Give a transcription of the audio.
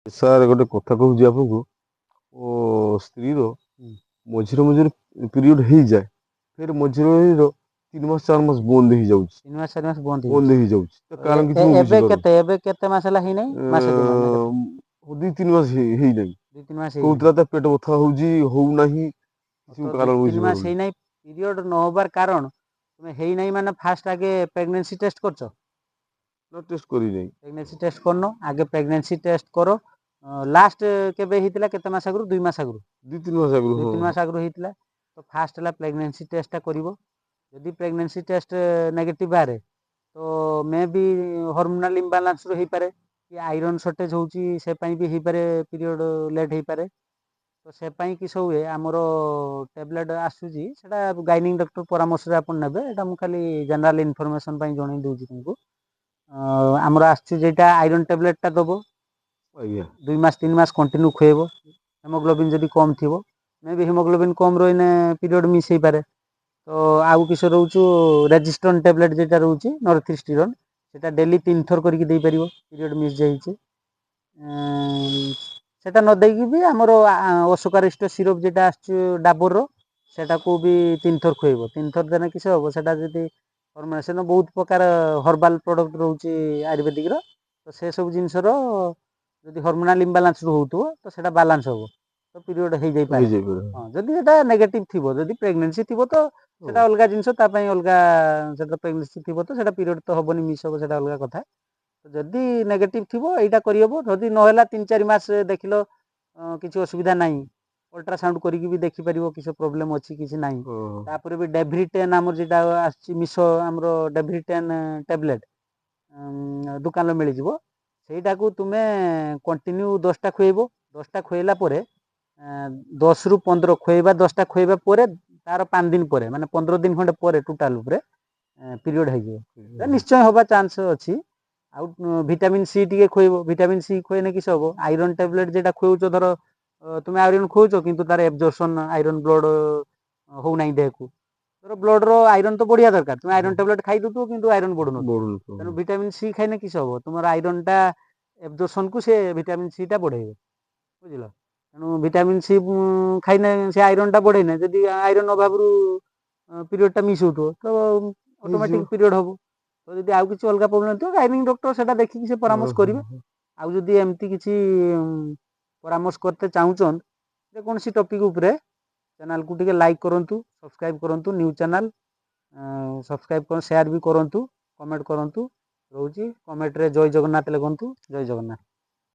Sir, ଗୋଟେ କଥା କହୁଛି ଆପଣଙ୍କୁ। ମୋ ସ୍ତ୍ରୀର ମଝିରେ ମଝିରେ ପିରିୟଡ଼ ହେଇଯାଏ, ଫେର ମଝିରେ ମଝିରେ 3 ମାସ 4 ମାସ ବନ୍ଦ ହେଇଯାଉଛି। 3 ମାସ 4 ମାସ ବନ୍ଦ? ବନ୍ଦ ହେଇଯାଉଛି। ତା କାରଣ କିଛି ମୁଁ ଏବେ ବୁଝିପାରୁନି। କେତେ ମାସ ହେଲା ହେଇନାହିଁ? ମାସେ 2 ମାସ ନା କେତେ? 2-3 ମାସ ହେଇନାହିଁ। 2-3 ମାସ ହେଇନାହିଁ। କହୁଥିଲା ତା ପେଟ ବଥା ହଉଛି, ହଉନାହିଁ କିଛି। ତ ମୁଁ 2 କାରଣ 3 ମାସ ବୁଝିପାରୁନି। ହେଇନାହିଁ, ପିରିୟଡ଼ ନ ହବାର କାରଣ ତୁମେ ହେଇନାହିଁ ମାନେ ଫାଷ୍ଟ ଆଗେ ପ୍ରେଗନେନ୍ସି ଟେଷ୍ଟ କରିଛ? ନା, ଟେଷ୍ଟ କରିନାହିଁ। ପ୍ରେଗନେନ୍ସି ଟେଷ୍ଟ କରିନ। ଆଗେ ପ୍ରେଗନେନ୍ସି ଟେଷ୍ଟ କର। ଲାଷ୍ଟ କେବେ ହେଇଥିଲା? କେତେ ମାସ ଆଗରୁ? 2 ମାସ ଆଗରୁ? 2-3 ମାସ ଆଗରୁ। 2 ହଁ। 3 ମାସ ଆଗରୁ ହେଇଥିଲା। ତ ଫାଷ୍ଟ ହେଲା ପ୍ରେଗନେନ୍ସି ଟେଷ୍ଟଟା କରିବ। ଯଦି ପ୍ରେଗନେନ୍ସି ଟେଷ୍ଟ ନେଗେଟିଭ୍ ବାହାରେ, ତ ମେ ବି ହର୍ମୋନାଲ ଇମ୍ବାଲାନ୍ସରୁ ହେଇପାରେ କି ଆଇରନ୍ ସର୍ଟେଜ୍ ହେଉଛି, ସେ ପାଇଁ ବି ହେଇପାରେ, ପିରିୟଡ଼ ଲେଟ୍ ହେଇପାରେ। ତ ସେ ପାଇଁ କିସ ହୁଏ, ଆମର ଟ୍ୟାବଲେଟ୍ ଆସୁଛି, ସେଟା ଗାଇନିଂ ଡକ୍ଟର ପରାମର୍ଶରେ ଆପଣ ନେବେ। ଏଇଟା ମୁଁ ଖାଲି ଜେନେରାଲ ଇନଫର୍ମେସନ୍ ପାଇଁ ଜଣେଇ ଦେଉଛି ତୁମକୁ। ଆମର ଆସୁଛି ଯେଇଟା ଆଇରନ୍ ଟ୍ୟାବଲେଟ୍ଟା ଦେବ। 2 ମାସ 3 ମାସ କଣ୍ଟିନ୍ୟୁ ଖୁଏଇବ। ହେମୋଗ୍ଲୋବିନ୍ ଯଦି କମ୍ ଥିବ, ମେ ବି ହିମୋଗ୍ଲୋବିନ୍ କମ୍ ରହିନେ ପିରିୟଡ଼ ମିସ୍ ହେଇପାରେ। ତ ଆଉ କିସ ରହୁଛୁ, ରେଜିଷ୍ଟ୍ରନ୍ ଟ୍ୟାବଲେଟ୍ ଯେଟା ରହୁଛି, ନର୍ଥିଷ୍ଟିରନ୍, ସେଟା ଡେଲି 3 ଥର କରିକି ଦେଇପାରିବ ପିରିୟଡ଼ ମିସ୍ ଯାଇଛି। ସେଟା ନ ଦେଇକି ବି ଆମର ଅଶୋକାରିଷ୍ଟ ସିରପ୍ ଯେଟା ଆସୁଛି ଡାବରର, ସେଟାକୁ ବି 3 ଥର ଖୁଏଇବ। 3 ଥର ଦେଲେ କିସ ହବ, ସେଟା ଯଦି ସେନ ବହୁତ ପ୍ରକାର ହର୍ବାଲ ପ୍ରଡ଼କ୍ଟ ରହୁଛି ଆୟୁର୍ବେଦିକର। ତ ସେସବୁ ଜିନିଷର ଯଦି ହର୍ମୋନାଲ ଇମ୍ବାଲାନ୍ସରୁ ହେଉଥିବ, ତ ସେଟା ବାଲାନ୍ସ ହବ, ତ ପିରିୟଡ଼ ହେଇଯାଇପାରେ। ହେଇଯାଇପାରେ। ହଁ, ଯଦି ଏଟା ନେଗେଟିଭ୍ ଥିବ। ଯଦି ପ୍ରେଗନେନ୍ସି ଥିବ ତ ସେଟା ଅଲଗା ଜିନିଷ, ତା ପାଇଁ ଅଲଗା। ସେଟା ପ୍ରେଗନେନ୍ସି ଥିବ ତ ସେଟା ପିରିୟଡ଼ ତ ହବନି, ମିସ୍ ହବ, ସେଟା ଅଲଗା କଥା। ତ ଯଦି ନେଗେଟିଭ୍ ଥିବ, ଏଇଟା କରିହେବ। ଯଦି ନହେଲା, 3-4 ମାସ ଦେଖିଲ କିଛି ଅସୁବିଧା ନାହିଁ, ଅଲ୍ଟ୍ରାସାଉଣ୍ଡ କରିକି ବି ଦେଖିପାରିବ କିଛି ପ୍ରୋବ୍ଲେମ୍ ଅଛି କିଛି ନାହିଁ। ତାପରେ ବି ଡେଭ୍ରିଟେନ୍ ଆମର ଯେଟା ଆସୁଛି ମିଶ, ଆମର ଡେଭ୍ରିଟେନ୍ ଟ୍ୟାବଲେଟ୍ ଦୋକାନରେ ମିଳିଯିବ। ସେଇଟାକୁ ତୁମେ କଣ୍ଟିନ୍ୟୁ 10ଟା ଖୁଏଇବ। 10ଟା ଖୁଏଇଲା ପରେ, 10ରୁ 15 ଖୁଏଇବା, 10ଟା ଖୁଏଇବା ପରେ ତାର 5 ଦିନ ପରେ, ମାନେ 15 ଦିନ ଖଣ୍ଡେ ପରେ ଟୋଟାଲ ଉପରେ ପିରିୟଡ଼ ହେଇଯିବ। ଏଟା ନିଶ୍ଚୟ ହବା ଚାନ୍ସ ଅଛି। ଆଉ ଭିଟାମିନ୍ ସି ଟିକେ ଖୁଏଇବ। ଭିଟାମିନ୍ ସି ଖୁଏଇନେ କିସ ହବ, ଆଇରନ୍ ଟ୍ୟାବଲେଟ୍ ଯେଟା ଖୁଆଉଛ, ଧର ତୁମେ ଆଇରନ୍ ଖୁଆଉଛ କିନ୍ତୁ ତାର ଏବଜର୍ପସନ୍ ଆଇରନ୍ ବ୍ଲଡ୍ ହଉନାହିଁ ଦେହକୁ। ଧର ବ୍ଲଡ୍ର ଆଇରନ୍ ତ ବଢିଆ ଦରକାର, ତୁମେ ଆଇରନ୍ ଟ୍ୟାବଲେଟ୍ ଖାଇ ଦଉଥିବ କିନ୍ତୁ ଆଇରନ୍ ବଢୁନଥିବ। ବଢୁନଥିବ। ତେଣୁ ଭିଟାମିନ୍ ସି ଖାଇନେ କିସ ହବ, ତୁମର ଆଇରନ୍ଟା ଏବଜର୍ପସନ୍କୁ ସେ ଭିଟାମିନ୍ ସିଟା ବଢେଇବ, ବୁଝିଲ? ତେଣୁ ଭିଟାମିନ୍ ସି ଖାଇନେ ସେ ଆଇରନ୍ଟା ବଢେଇନେ, ଯଦି ଆଇରନ୍ ଅଭାବରୁ ପିରିୟଡ଼ଟା ମିସ୍ ହଉଥିବ, ତ ଅଟୋମେଟିକ୍ ପିରିୟଡ଼ ହବ। ତ ଯଦି ଆଉ କିଛି ଅଲଗା ପ୍ରୋବ୍ଲେମ୍ ଥିବ, ଗାଇନିଂ ଡକ୍ଟର ସେଟା ଦେଖିକି ସେ ପରାମର୍ଶ କରିବେ। ଆଉ ଯଦି ଏମିତି କିଛି ପରାମର୍ଶ କରତେ ଚାହୁଁଛନ୍ ଯେକୌଣସି ଟପିକ୍ ଉପରେ, ଚ୍ୟାନେଲକୁ ଟିକେ ଲାଇକ୍ କରନ୍ତୁ, ସବସ୍କ୍ରାଇବ୍ କରନ୍ତୁ। ନ୍ୟୁଜ୍ ଚ୍ୟାନେଲ୍ ସବସ୍କ୍ରାଇବ୍ କରନ୍ତୁ, ସେୟାର ବି କରନ୍ତୁ, କମେଣ୍ଟ କରନ୍ତୁ। ରହୁଛି। କମେଣ୍ଟରେ ଜୟ ଜଗନ୍ନାଥ ଲେଖନ୍ତୁ। ଜୟ ଜଗନ୍ନାଥ।